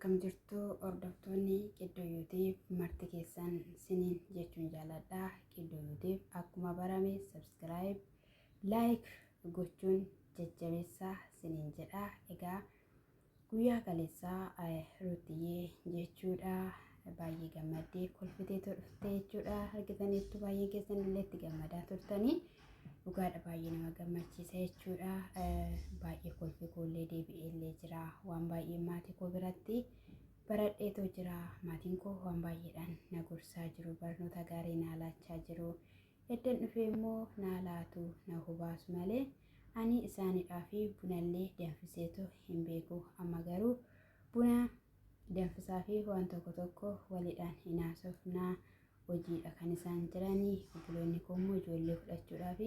Akkam jirtu hordoftoonni Qiddoo YouTube marti keessan siniin jechuun jaaladha. Qiddoo YouTube akkuma barame subscribe, like gochuun jajjabeessaa siniin jedha. Egaa guyyaa kaleessaa Ruutiyyee jechuudha baay'ee gammaddee kolfiteetoo dhuftee jechuudha. Argitaniittu baay'een keessan illee itti gammadaa turtanii. Dhugaadha baay'ee nama gammachiisa jechuudha. Baay'ee kolfi koollee deebi'eellee jira. Waan baay'ee maatii koo biratti baradheetoo jira. Maatiin koo waan baay'eedhaan na gorsaa jiru. Barnoota gaarii naa laachaa jiru. Eddan dhufee immoo naa laatu na hubaasu malee ani isaanidhaa fi bunallee danfiseetoo hin beeku. Amma garuu buna danfisaa fi waan tokko tokko walidhaan hin haasofnaa. Hojiidha kan isaan jiranii obboloonni koo immoo ijoollee fudhachuudhaaf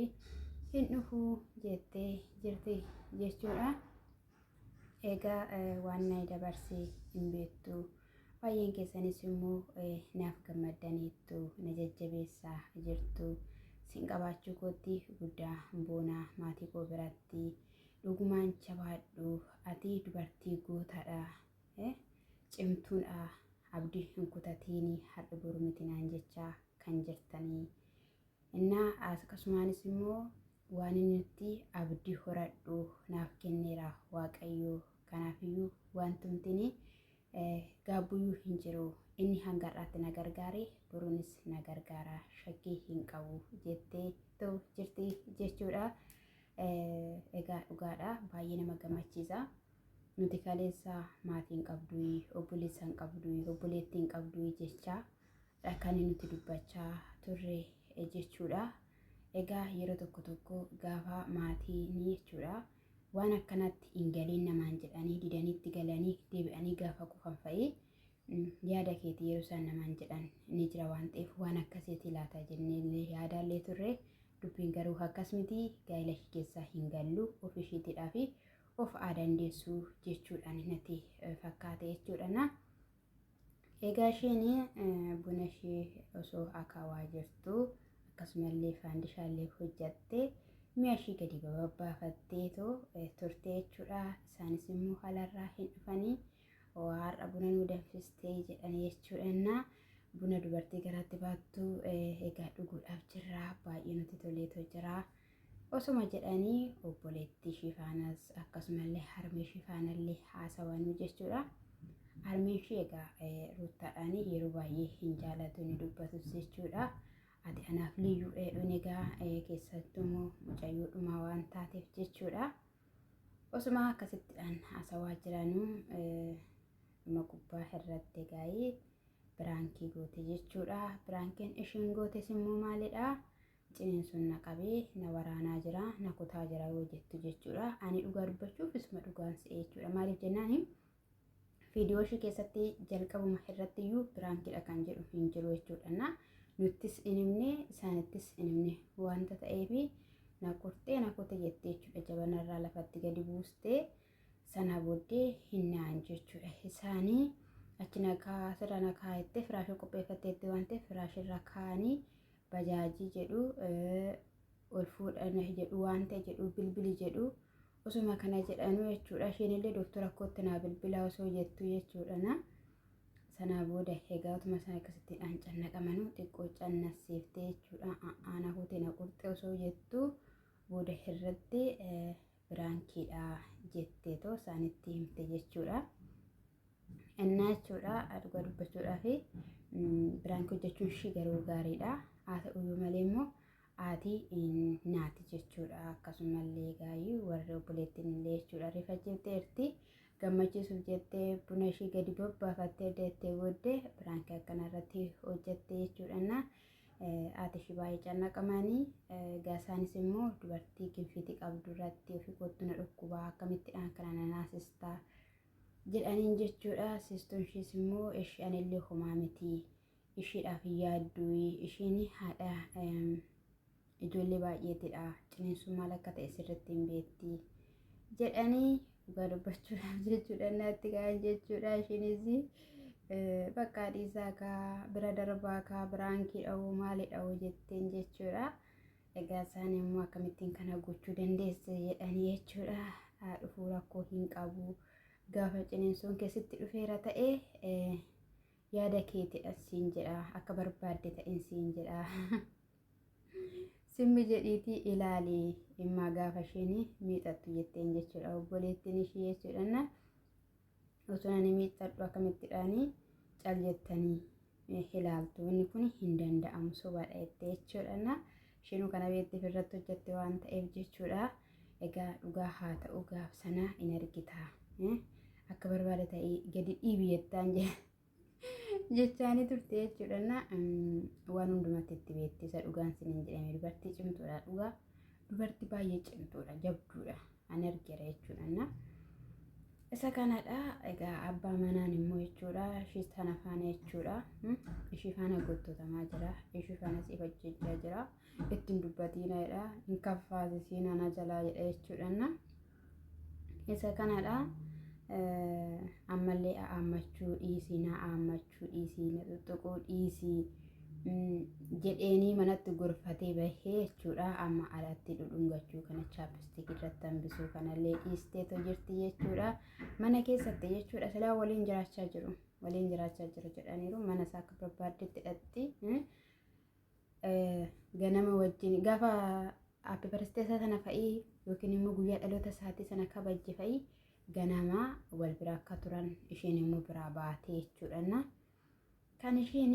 hin dhufu jettee jirti jechuudha. Egaa waan na dabarsee hin beektu. Baay'een keessanis immoo naaf gammaddaniittu na jajjabeessaa jirtu. Sin qabaachuu kootti guddaa boonaa maatii koo biratti dhugumaan jabaadhu ati dubartii gootaadha. Cimtuudha abdii hin kutatiini har'i boru miti naan jechaa kan jirtanii. Innaa akkasumaanis immoo waan inni itti abdii horadhu naaf kenneera Waaqayyo. Kanaafiyyuu wantumtini gaabbuyyuu hin jiru. Inni hanga har'aatti na gargaare boruunis na gargaara shakkii hin qabu jettee ta'u jirti jechuudha. Egaa dhugaadha baay'ee nama gammachiisa. Nuti kaleessa maatii hin qabduyi, obboleessa hin qabduyi, obboleettii hin qabduyi jechaa dha kan nuti dubbachaa turre jechuudha. Egaa yeroo tokko tokko gaafa maatii ni jechuudha waan akkanatti hin galiin namaan jedhanii didaniitti galanii deebi'anii gaafa kufan fa'i yaada keeti yeroo isaan namaan jedhan ni jira waan ta'eef waan akkasiiti laata jennee illee yaadaallee turre dubbiin garuu akkas miti gaa'ela ishii keessaa hin gallu of ishiitidhaa fi of haa dandeessu jechuudhaan natti fakkaate jechuudha. Na egaa isheen buna ishee osoo akaawaa jirtu akkasumallee faandishaallee hojjatte mi'a ishii gadi bababbaafatteetoo turte jechuudha. Isaanis immoo halarraa hin dhufanii har'a buna nu danfistee jedhanii jechuudha. Na buna dubartii garaatti baattu egaa dhuguudhaaf jirra baay'ee nutti toleetoo jira. Osuma jedhanii obboleettii ishii faanas akkasumallee harmee ishii faanallee haasawanuu jechuudha. Harmeen ishii egaa Ruuttaadhaan yeroo baay'ee hin jaalatu ni dubbatus jechuudha. Ati anaaf liyyuu dheedhuun egaa keessattuu immoo mucayyoo dhumaa waan taateef jechuudha. Osuma akkasittidhaan haasawaa jiranuu dhuma gubbaa irratti egaa biraankii goote jechuudha. Biraankiin ishiin gootes immoo maalidha? Ciniinsuun na qabee na waraanaa jira, na kutaa jira yoo jettu jechuudha. Ani dhugaa dubbachuuf isuma dhugaan se'e jechuudha. Maaliif jennaan viidiyoo ishii keessatti jalqabuma irratti iyyuu biraankiidha kan jedhu hin jiru jechuudha. Na nuttis hin himne isaanittis hin himne wanta ta'eef na kurtee na kute jettee jechuudha. Jabanarraa lafatti gadi buustee sana booddee hin na'an jechuudha. Isaanii achi na kaasirra na kaa'ettee firaashii qopheeffatteetti waan ta'eef firaashirra kaa'anii bajaajii jedhu ol fuudhan jedhu waan ta'e jedhu bilbili jedhu osuma kana jedhanuu jechuudha. Isheen illee doktora kootti naa bilbilaa osoo jettu jechuudha na. Sanaa booda egaa utuma isaan akkasittiidhaan cannaqamanuu xiqqoo cannasiiftee jechuudha. Aanaa kootii na qurxee osoo jettu booda irratti biraankiidha jetteetoo isaanitti himte jechuudha. Innaa jechuudha dhugaa dubbachuudhaa fi biraankii hojjechuun ishii garuu gaariidha. Haa ta'uyyuu malee immoo haati naati jechuudha. Akkasumallee gaayyuu warri obboleettiin illee jechuudha rifachiifteerti. Gammachiisuuf jettee buna ishii gadi babbaafattee deettee booddee biraankii akkana irratti hojjette jechuudha. Haati ishii baay'ee cannaqamanii egaa isaanis immoo dubartii ginfiitii qabdu irratti ofii koottu na dhukkubaa akkamittiidhaan kana na naasistaa jedhaniin jechuudha. Siistuun ishiis immoo ishii anillee homaa miti ishiidhaaf hin yaaddu ishiin haadha ijoollee baay'eetidha ciniinsuun maal akka ta'e sirriitti hin beekti jedhanii dhugaa dubbachuudhaaf jechuudha natti ka'an jechuudha ishiinis bakka dhiisaa kaa bira darbaa kaa biraankii dha'uu maali dha'uu jetteen jechuudha. Egaa isaan immoo akkamittiin kana gochuu dandeesse jedhanii jechuudha. Dhufuu rakkoo hin qabu. Gaafa ciniinsuun keessatti dhufeera ta'e yaada keetidha siin jedha, akka barbaadde ta'in siin jedha. Simmi jedhiitii ilaali dhimmaa gaafa isheen miixattu jetteen jechuudha. Obboleettiin ishii jechuudha. Osoo ani miixadhu akkamittidhaanii cal jettanii ilaaltu, inni kun hin danda'amu, sobaadha jettee jechuudha. Isheenuu kana beekteef irratti hojjette waan ta'eef jechuudha. Egaa dhugaa haa ta'u, gaaf sana in argita. Akka barbaade ta'ee gadi dhiibi jettaan jechaanii turte jechuudha. Waan hundumatti itti beekti, isa dhugaan siniin jedhame, dubartii cimtuudha dhugaa. Dubartii baay'ee cimtuudha, jabduudha. Ani argeera jechuudha. Isa kanadha. Egaa abbaa manaan immoo jechuudha, ishii sana faana jechuudha. Ishii faana gottotamaa jira. Ishii faana siif hojjechaa jira. Ittiin dubbatiina jedha. Hin kaffaasisiin ana jalaa jedha jechuudha. Isa kanadha. Ammallee a'aammachuu dhiisii, na a'aammachuu dhiisii, na xuxuquu dhiisii jedheenii manatti gorfatee bahee jechuudha. Amma alatti dhudhungachuu kana, chapstick irratti hambisuu kanallee dhiisteetoo jirti jechuudha. Mana keessatti jechuudha, silaa waliin jiraachaa jiru. Waliin jiraachaa jiru jedhaniiru, mana isaa akka barbaaddetti dhatti. Ganama wajjin gaafa happy birthday isaa sana fa'ii yookiin immoo guyyaa dhaloota isaatii sana kabajje fa'ii ganama wal bira akka turan, isheen immoo biraa baatee jechuudha. Kan isheen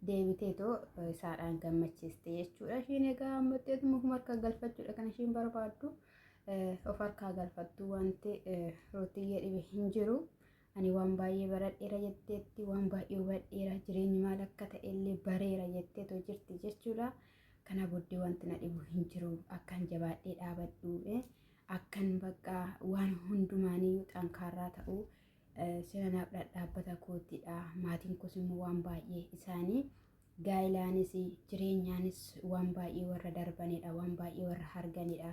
deebiteetoo isaadhaan gammachiiste jechuudha. Isheen egaa ammatteetuma ofuma harkaa galfachuudha kan isheen barbaaddu. Of harkaa galfattu, wanti rootiyyee dhibe hin jiru. Ani waan baay'ee baradheera jetteetti, waan baay'ee hubadheera, jireenyi maal akka ta'e illee bareera jetteetoo jirti jechuudha. Kana booddee wanti na dhibu hin jiru. Akkan jabaadhee dhaabadhu, akkan bakka waan hundumaaniyyuu xankaarraa ta'u sila naaf dhadhaabbata koottidha. Maatiin koos immoo waan baay'ee isaanii gaa'ilaanis jireenyaanis waan baay'ee warra darbanidha, waan baay'ee warra arganidha.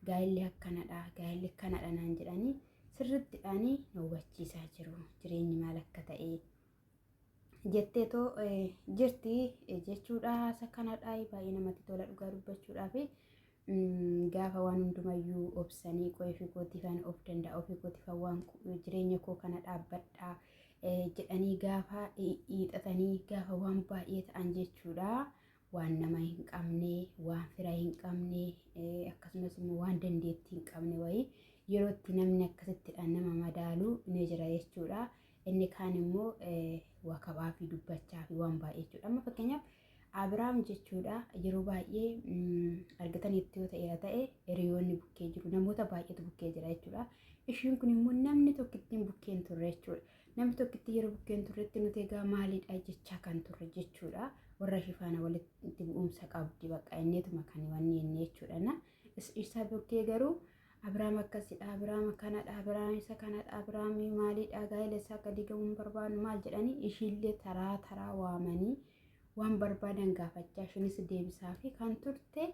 Gaa'illi akkanadha, gaa'illi akkanadha naan jedhanii sirriittidhaanii na hubachiisaa jiru. Jireenyi maal akka ta'e jetteetoo jirti jechuudha. Isa kanadha, baay'ee namatti tola dhugaa dubbachuudhaaf. Gaafa waan hundumayyuu obsanii qo'ee fi kootiifan of danda'a, ofii kootiifan waan jireenya koo kana dhaabbadhaa jedhanii gaafa hiixatanii gaafa waan baay'ee ta'an jechuudha. Waan nama hin qabne, waan fira hin qabne, akkasumas immoo waan dandeettii hin qabne wayii yeroo itti namni akkasittidhaan nama madaalu ni jira jechuudha. Inni kaan immoo waa kabaa fi dubbachaa fi waan baay'ee jechuudha. Amma fakkeenyaaf Abiraam jechuudha, yeroo baay'ee argataniitti yoo ta'eera ta'e, hiriyoonni bukkee jiru, namoota baay'eetu bukkee jira jechuudha. Ishiin kun immoo namni tokkittiin bukkee hin turre jechuudha. Namni tokkitti yeroo bukkee hin turretti nuti egaa maalidha jechaa kan turre jechuudha. Warra ishii faana walitti bu'umsa qabdi bakka inneetuma kan wanni inni jechuudha. Isa bukkee garuu Abiraam akkasidha, Abiraam akkanadha, Abiraam isa kanadha, Abiraam maalidha, gaa'ela isaa akka diigamu hin barbaadnu maal jedhanii ishiillee taraa taraa waamanii waan barbaadan gaafachaa, ishiinis deebisaa fi kan turte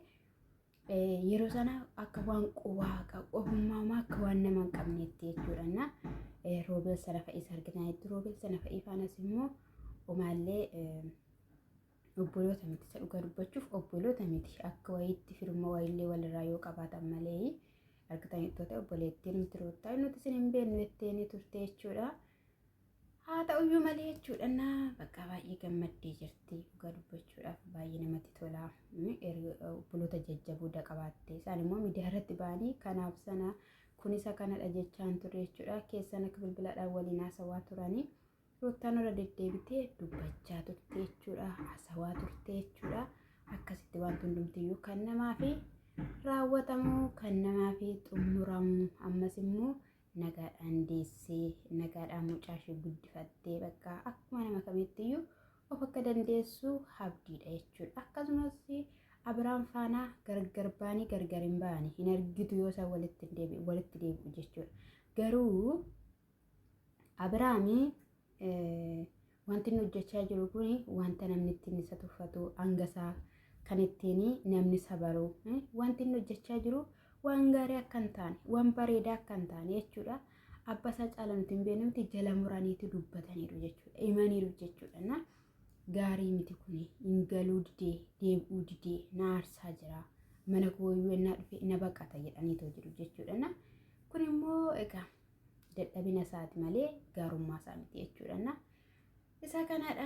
yeroo sana akka waan waaqa qofummaa akka waan nama hin qabneetti jechuudha. Roobeel sana fa'ii arginaa, roobeel sana fa'ii faanas immoo omaallee obboloota miti, isa dhugaa dubbachuuf obboloota miti, akka wayiitti firummaa wayiillee walirraa yoo qabaatan malee argatanii ta'e obboleettiin miti roottaa nuti isin hin beeknu jetteeni turte jechuudha. Haa ta'uyyuu malee jechuudha, bakka baay'ee gammaddee jirti, dhugaa dubbachuudhaaf baay'ee namatti tola. Obboloota jajjaboo qabaatte, isaan immoo miidiyaa irratti ba'anii kanaaf sana kun isa kanadha jechaan ture jechuudha. Keessan akka bilbilaadhaan waliin haasawaa turanii. Ruuttaan irra deddeebitee dubbachaa turte jechuudha. Haasawaa turte jechuudha. Akkasitti wanti hundumtiyyuu kan namaa fi raawwatamu, kan namaa fi xumuramu, ammas immoo nagaadhaan deessee, nagaadhaan mucaa ishee guddifattee bakka akkuma nama kamittiyyuu of akka dandeessu abdiidha jechuudha. Akkasumas Abiraam faanaa gargar baanii gargar hin baane, hin argitu yoo isaan walitti deebi'u jechuudha. Garuu Abiraami wanti inni hojjechaa jiru kun wanta namni ittiin isa tuffatu, hangasaa kan ittiin namni isa baru, wanti inni hojjechaa jiru waan gaarii akka hin taane, waan bareedaa akka hin taane jechuudha. Abba isaa caala nuti hin beekne jala muraniitu dubbataniiru jechuudha. Himaniiru jechuudha. Gaarii miti kuni, hin galuu didee, deebi'uu didee na aarsaa jira. Mana koo iyyuu ennaa dhufe na baqata jedhaniitoo jiru jechuudha. Kun immoo egaa dadhabina isaati malee gaarummaa isaa miti jechuudha. Isa kanadha.